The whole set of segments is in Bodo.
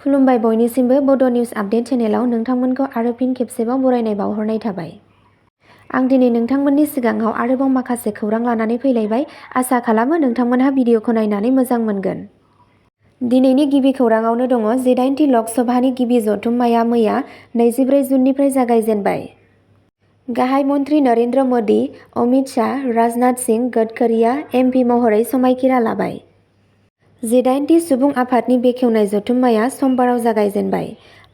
खुलुमबाय बयनिसिमबो बड' निउज आपडेट चेनेलाव नोंथांमोनखौ आरो फिन खेबसेबाव बरायनाय बावहरनाय थाबाय। आं दिनै नोंथांमोननि सिगाङाव आरोबाव माखासे खौरां लानानै फैलायबाय। आसा खालामो नोंथांमोनहा भिडिअखौ नायनानै मोजां मोनगोन। दिनैनि गिबि खौराङावनो दङ जिदाइनथि लकसभानि गिबि जथुम्माया मैया 24 जुननिफ्राय जागायजेनबाय। गाहाय मन्त्रि नरेन्द्र मोदी, अमित शाह, राजनाथ सिंह, गडकरीआ एमपि महरै समायखिरा लाबाय। जिदाइनथि सुबुं आफादनि बेखेवनाय जथुम्माया समबाराव जागायजेनबाय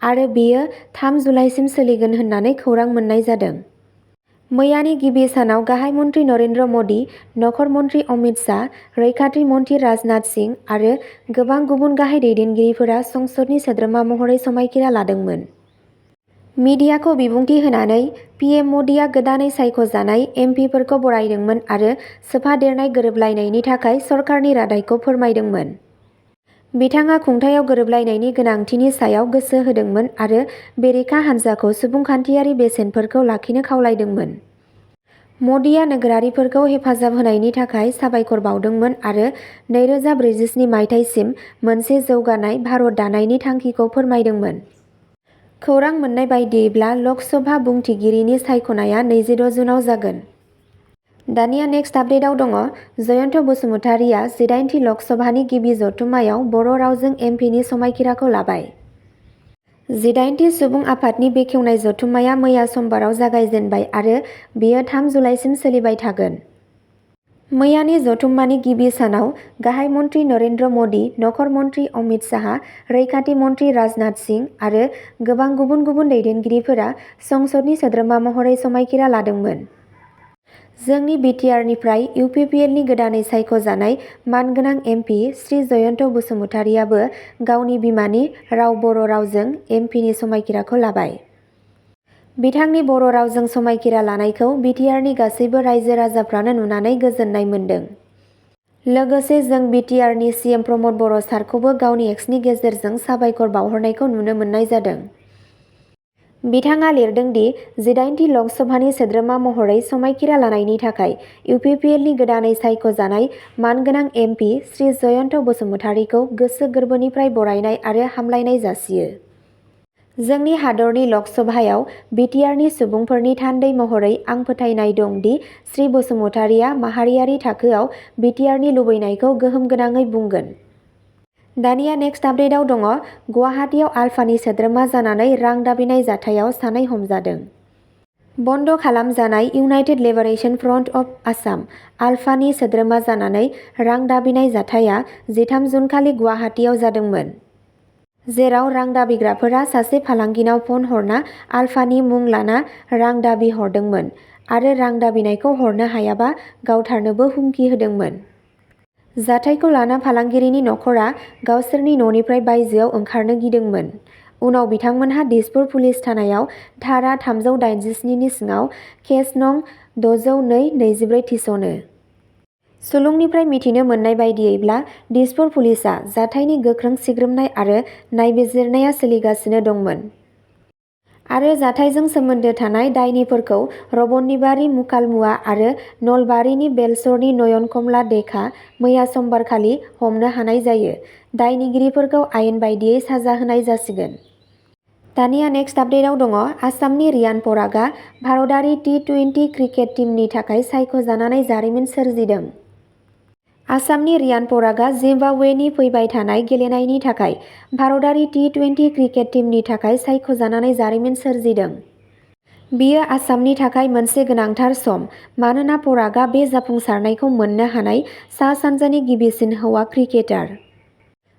आरो बेयो 3 जुलाइसिम सोलिगोन होननानै खौरां मोन्नाय जादों। मैयानि गिबि सानाव गाहाय मन्त्रि नरेन्द्र मोदी, नखर मन्त्रि अमित शाह, रैखाथि मन्त्रि राजनाथ सिंह आरो गोबां गुबुन गाहाय दैदेनगिरिफोरा संसदनि सोद्रोमा महरै समायखिरा लादोंमोन। मिडियाखौ बिबुंथि होनानै पिएम मोदीआ गोदानै सायख'जानाय एमपिफोरखौ बरायदोंमोन आरो सोफादेरनाय गोरोबलायनायनि थाखाय सरकारनि रादायखौ फोरमायदोंमोन। बिथाङा खुंथायाव गोरोबलायनायनि गोनांथिनि सायाव गोसो होदोंमोन आरो बेरेखा हान्जाखौ सुबुंखान्थियारि बेसेनफोरखौ लाखिनो खावलायदोंमोन। मोदीआ नोगोरारिफोरखौ हेफाजाब होनायनि थाखाय साबायखर बावदोंमोन आरो 2047 मायथाइसिम मोनसे जौगानाय भारत दानायनि थांखिखौ फोरमायदोंमोन। खौरां मोन्नाय बायदियैब्ला लकसभा बुंथिगिरिनि सायख'नाया 26 जुनाव जागोन। दानिया नेक्स्ट आपडेटआव दङ जयन्त बसुमतारीआ जिदाइनथि लकसभानि गिबि जथुम्मायाव बर' रावजों एमपिनि समायखिराखौ लाबाय। जिदाइनथि सुबुं आफादनि बेखेवनाय जथुम्माया मैया समबाराव जागायजेनबाय आरो बेयो 3 जुलाइसिम सोलिबाय थागोन। मैयानि जथुम्मानि गिबि सानाव गाहाय मन्त्रि नरेन्द्र मोदी, नखर मन्त्रि अमित शाह, रैखाथि मन्त्रि राजनाथ सिंह आरो गोबां गुबुन गुबुन दैदेनगिरिफोरा संसदनि सोद्रोमा महरै समायखिरा लादोंमोन। जोंनि बिटिआरनिफ्राय इउपिपिएलनि गोदानै सायख'जानाय मानगोनां एमपि श्री जयन्त बसुमतारीआबो गावनि बिमानि राव बर' रावजों एमपिनि समायखिराखौ लाबाय। बिथांनि बर' रावजों समायखिरा लानायखौ बिटिआरनि गासैबो रायजो राजाफ्रानो नुनानै गोजोननाय मोन्दों। लोगोसे जों बिटिआरनि सिएम प्रमद बर' सारखौबो गावनि एक्सनि गेजेरजों साबायखर बावहरनायखौ नुनो मोन्नाय जादों। बिथाङा लिरदों दि जिदाइनथि लकसभानि सोद्रोमा महरै समायखिरा लानायनि थाखाय इउपिपिएलनि गोदानै सायख'जानाय मानगोनां एमपि श्री जयन्त बसुमतारीखौ गोसो गोरबोनिफ्राय बरायनाय आरो हामलायनाय जासियो। जोंनि हादरनि लकसभायाव बिटिआरनि सुबुंफोरनि थान्दै महरै आं फोथायनाय दं दि श्री बसुमतारीआ माहारियारि थाखोआव बिटिआरनि लुबैनायखौ गोहोम गोनाङै बुंगोन। दानिया नेक्स्ट आपडेटआव दङ गुवाहाटीआव आलफानि सोद्रोमा जानानै रां दाबिनाय जाथायाव सानै हमजादों। बन्द खालामजानाय united liberation front of Assam आलफानि सोद्रोमा जानानै रां दाबिनाय जाथाया 13 जुनखालि गुवाहाटीआव जादोंमोन। जेराव रां दाबिग्राफोरा सासे फालांगिनाव फन हरना आलफानि मुं लाना रां दाबि हरदोंमोन आरो रां दाबिनायखौ हरनो हायाबा गावथारनोबो हुमखि होदोंमोन। जाथायखौ लाना फालांगिरिनि नखरा गावसोरनि न'निफ्राय बायजोआव ओंखारनो गिदोंमोन। उनाव बिथांमोनहा दिसपुर पुलिस थानायाव धारा 387 नि सिङाव केस नं 602/24 थिसनो। सुलुंनिफ्राय मिथिनो मोन्नाय बायदियैब्ला दिसपुर पुलिसआ जाथायनि गोख्रों सिग्रोमनाय आरो नायबिजिरनाया सोलिगासिनो दंमोन आरो जाथायजों सोमोन्दो थानाय दायनिफोरखौ रबननिबारि मुकालमुवा आरो नलबारिनि बेलसरनि नयन कमला देखा मैया समबारखालि हमनो हानाय जायो। दायनिगिरिफोरखौ आयेन बायदियै साजा होनाय जासिगोन। दानिया नेक्स्ट आपडेटआव दङ आसामनि रियान परागआ भारतारि T20 क्रिकेट टीमनि थाखाय सायख'जानानै जारिमिन सोरजिदों। आसामनि रियान परागआ जिम्बाब्वेनि फैबाय थानाय गेलेनायनि थाखाय भारतारि T20 क्रिकेट टीमनि थाखाय सायख'जानानै जारिमिन सोरजिदों। बेयो आसामनि थाखाय मोनसे गोनांथार सम मानोना परागआ बे जाफुंसारनायखौ मोननो हानाय सा-सानजानि गिबिसिन हौवा क्रिकेटार।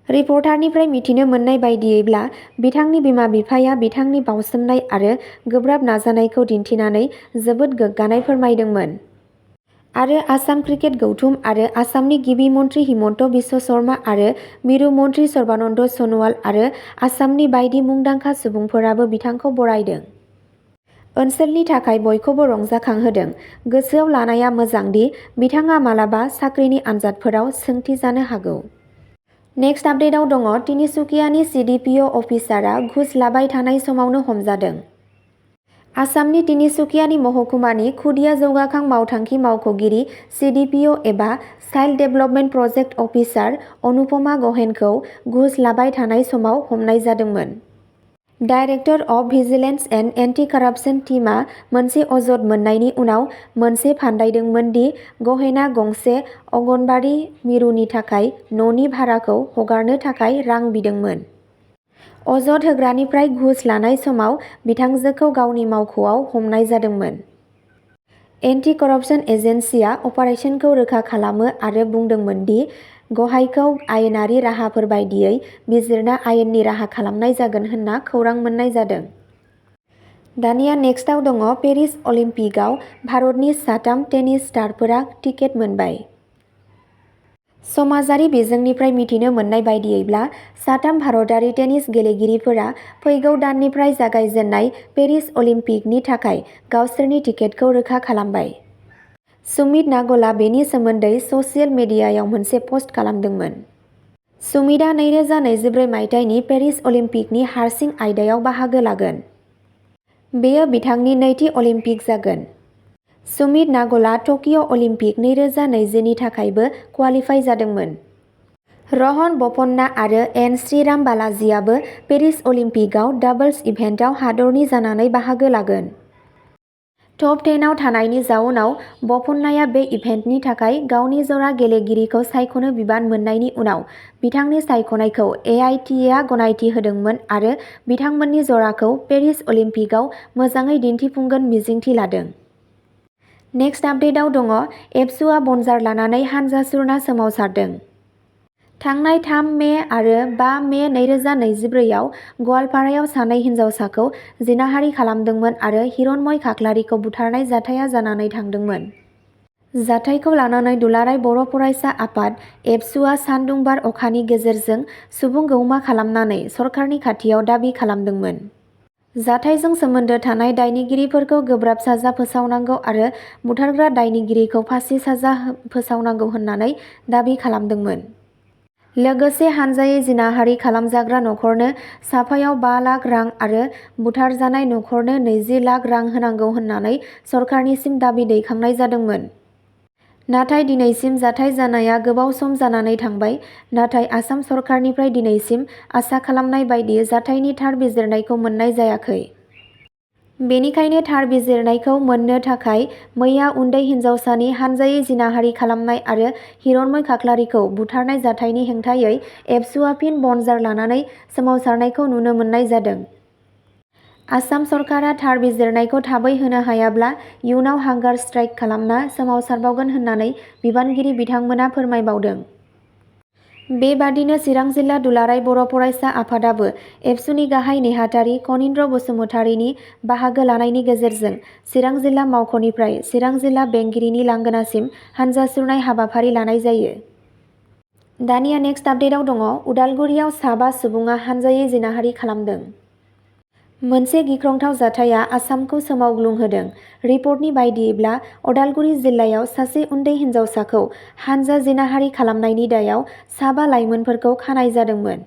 रिपर्टारनिफ्राय मिथिनो मोन्नाय बायदियैब्ला बिथांनि बिमा-बिफाया बिथांनि बावसोमनाय आरो गोब्राब नाजानायखौ दिन्थिनानै जोबोद गोग्गानाय फोरमायदोंमोन आरो आसाम क्रिकेट गौथुम आरो आसामनि गिबि मन्त्रि हिमन्त बिश्व शर्मा आरो मिरु मन्त्रि सर्बानन्द सन'वाल आरो आसामनि बायदि मुंदांखा सुबुंफोराबो बिथांखौ बरायदों। ओनसोलनि थाखाय बयखौबो रंजाखांहोदों। गोसोआव लानाया मोजां दि बिथाङा मालाबा साख्रिनि आनजादफोराव सोंथि जानो हागौ। नेक्स्ट आपडेटआव दङ तिनिसुकियानि CDPO अफिसारआ घुस लाबाय थानाय समावनो हमजादों। आसामनि तिनिसुकियानि महकुमानि खुदिया जौगाखां मावथांखि मावख'गिरि CDPO एबा child development project officer Anupama गहेनखौ घुस लाबाय थानाय समाव हमनाय जादोंमोन। Director of vigilance and anti corruption टीमआ मोनसे अजद मोननायनि उनाव मोनसे फान्दायदोंमोन दि गहेना गंसे अंगनबाड़ी मिरुनि थाखाय न'नि भाराखौ हगारनो थाखाय रां बिदोंमोन। अजद होग्रानिफ्राय घुस लानाय समाव बिथांजोखौ गावनि मावख'आव हमनाय जादोंमोन। एन्टि करापसन एजेन्सिआ अपारेसनखौ रोखा खालामो आरो बुंदोंमोन दि गहायखौ आयेनारि राहाफोर बायदियै बिजिरना आयेननि राहा खालामनाय जागोन होनना खौरां मोन्नाय जादों। दानिया नेक्स्टआव दङ पेरिस अलिम्पिकआव भारतनि साथाम टेनिस स्टारफोरा टिकेट मोनबाय। समाजारि बिजोंनिफ्राय मिथिनो मोन्नाय बायदियैब्ला साथाम भारतारि टेनिस गेलेगिरिफोरा फैगौ दाननिफ्राय जागायजेन्नाय पेरिस अलिम्पिकनि थाखाय गावसोरनि टिकेटखौ रोखा खालामबाय। सुमित नागलआ बेनि सोमोन्दै ससियेल मिडियायाव मोनसे पस्ट खालामदोंमोन। सुमितआ 2024 मायथाइनि पेरिस अलिम्पिकनि हारसिं आयदायाव बाहागो लागोन। बेयो बिथांनि नैथि अलिम्पिक जागोन। सुमित नागलआ टकिय' अलिम्पिक 2020 नि थाखायबो क्वालिफाइ जादोंमोन। रहन बपन्ना आरो एन श्रीराम बालाजीआबो पेरिस अलिम्पिकआव डाबल्स इभेन्टआव हादरनि जानानै बाहागो लागोन। टप 10 आव थानायनि जाउनाव बपन्नाया बे इभेन्टनि थाखाय गावनि जरा गेलेगिरिखौ सायख'नो बिबान मोननायनि उनाव बिथांनि सायख'नायखौ AITA गनायथि होदोंमोन आरो बिथांमोननि जराखौ पेरिस अलिम्पिकआव मोजाङै दिन्थिफुंगोन मिजिंथि लादों। नेक्स्ट आपडेटआव दङ एबसुआ बनजार लानानै हानजा सुरना सोमावसारदों। थांनाय 3 मे आरो 5 मे 2024 आव गवालपारायाव सानै हिनजावसाखौ जिनाहारि खालामदोंमोन आरो हिरनमय खाख्लारिखौ बुथारनाय जाथाया जानानै थांदोंमोन। जाथायखौ लानानै दुलाराय बर' फरायसा आफाद एबसुआ सान्दुं बार अखानि गेजेरजों सुबुं गौमा खालामनानै सरकारनि खाथियाव दाबि खालामदोंमोन। जाथायजों सोमोन्दो थानाय दायनिगिरिफोरखौ गोब्राब साजा फोसावनांगौ आरो बुथारग्रा दायनिगिरिखौ फासि साजा फोसावनांगौ होननानै दाबि खालामदोंमोन। लोगोसे हानजायै जिनाहारि खालामजाग्रा नखरनो साफायाव 5 लाख रां आरो बुथारजानाय नखरनो 20 लाख रां होनांगौ होननानै सरकारनिसिम दाबि दैखांनाय जादोंमोन। नाथाय दिनैसिम जाथाय जानाया गोबाव सम जानानै थांबाय, नाथाय आसाम सरकारनिफ्राय दिनैसिम आसा खालामनाय बायदि जाथायनि थार बिजिरनायखौ मोन्नाय जायाखै। बेनिखायनो थार बिजिरनायखौ मोन्नो थाखाय मैया उन्दै हिनजावसानि हानजायै जिनाहारि खालामनाय आरो हिरनमय खाख्लारिखौ बुथारनाय जाथायनि हेंथायै एबसुआ फिन बनजार लानानै सोमावसारनायखौ नुनो मोन्नाय जादों। आसाम सरकारा थार बिजिरनायखौ थाबै होनो हायाब्ला इयुनाव हांगार स्ट्राइक खालामना सोमावसारबावगोन होननानै बिबानगिरि बिथांमोना फोरमायबावदों। बेबादिनो चिरां जिल्ला दुलाराय बर' फरायसा आफादाबो एबसुनि गाहाय नेहाथारि कनिन्द्र बसुमतारीनि बाहागो लानायनि गेजेरजों चिरां जिल्ला मावख'निफ्राय चिरां जिल्ला बेंगिरिनि लांगोनासिम हानजा सुरनाय हाबाफारि लानाय जायो। दानिया नेक्स्ट आपडेटआव दङ उदालगुरियाव 5 सुबुङा हानजायै जिनाहारि खालामदों। मोनसे गिख्रंथाव जाथाया आसामखौ सोमावग्लुंहोदों। रिपर्टनि बायदियैब्ला अदालगुरि जिल्लायाव सासे उन्दै हिनजावसाखौ हानजा जिनाहारि खालामनायनि दायाव 5 लाइमोनफोरखौ खानाय जादोंमोन।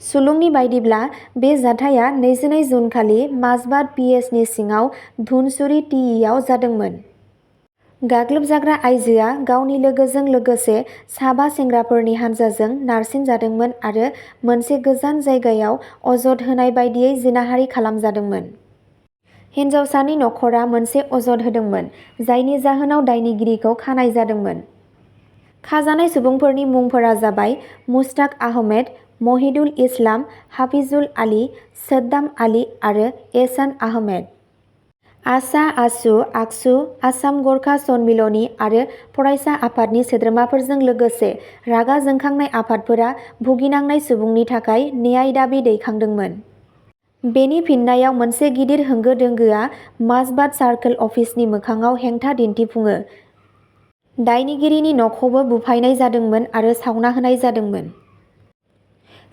सुलुंनि बायदिब्ला बे जाथाया 22 जुन खालि माजबाद PSनि सिङाव धुनसुरी TEआव जादोंमोन। गाग्लोबजाग्रा आइजोआ गावनि लोगोजों लोगोसे 5 सेंग्राफोरनि हानजाजों नारसिनजादोंमोन आरो मोनसे गोजान जायगायाव अजद होनाय बायदियै जिनाहारि खालामजादोंमोन। हिनजावसानि नखरा मोनसे अजद होदोंमोन, जायनि जाहोनाव दायनिगिरिखौ खानाय जादोंमोन। खाजानाय सुबुंफोरनि मुंफोरा जाबाय मुश्ताक आहमेद, महिदुल इस्लाम, हाफिजुल आली, सद्दाम आली आरो एहसान आहमेद। आसा, आसु, आकसु, आसाम गरखा सनमिलनी आरो फरायसा आफादनि सोद्रोमाफोरजों लोगोसे रागा जोंखांनाय आफादफोरा भुगिनांनाय सुबुंनि थाखाय न्याय दाबि दैखांदोंमोन। बेनि फिननायाव मोनसे गिदिर होंगो दोंगोआ माजबाद सार्कोल अफिसनि मोखाङाव हेंथा दिन्थिफुङो। दायनिगिरिनि न'खौबो बुफायनाय जादोंमोन आरो सावना होनाय जादोंमोन।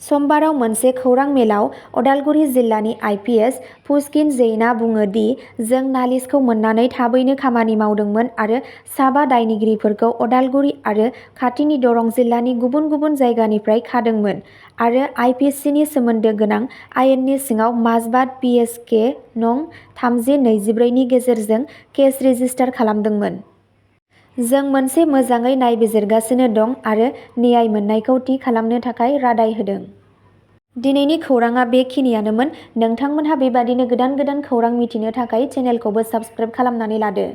समबाराव मोनसे खौरां मेलाव अदालगुरि जिल्लानि आइपिएस पुष्किन जैनआ बुङो दि जों नालिसखौ मोननानै थाबैनो खामानि मावदोंमोन आरो साबा दायनिगिरिफोरखौ अदालगुरि आरो खाथिनि दरं जिल्लानि गुबुन गुबुन जायगानिफ्राय खादोंमोन आरो आइपिसिनि सोमोन्दो गोनां आयेननि सिङाव माजबाद पिएसके नं 3024 नि गेजेरजों केस रेजिस्टार खालामदोंमोन। जों मोनसे मोजाङै नायबिजिरगासिनो दं आरो न्याय मोन्नायखौ थि खालामनो थाखाय रादाय होदों। दिनैनि खौरांआ बेखिनियानोमोन। नोंथांमोनहा बेबादिनो गोदान खौरां मिथिनो थाखाय चेनेलखौबो साबस्क्राइब खालामनानै लादो।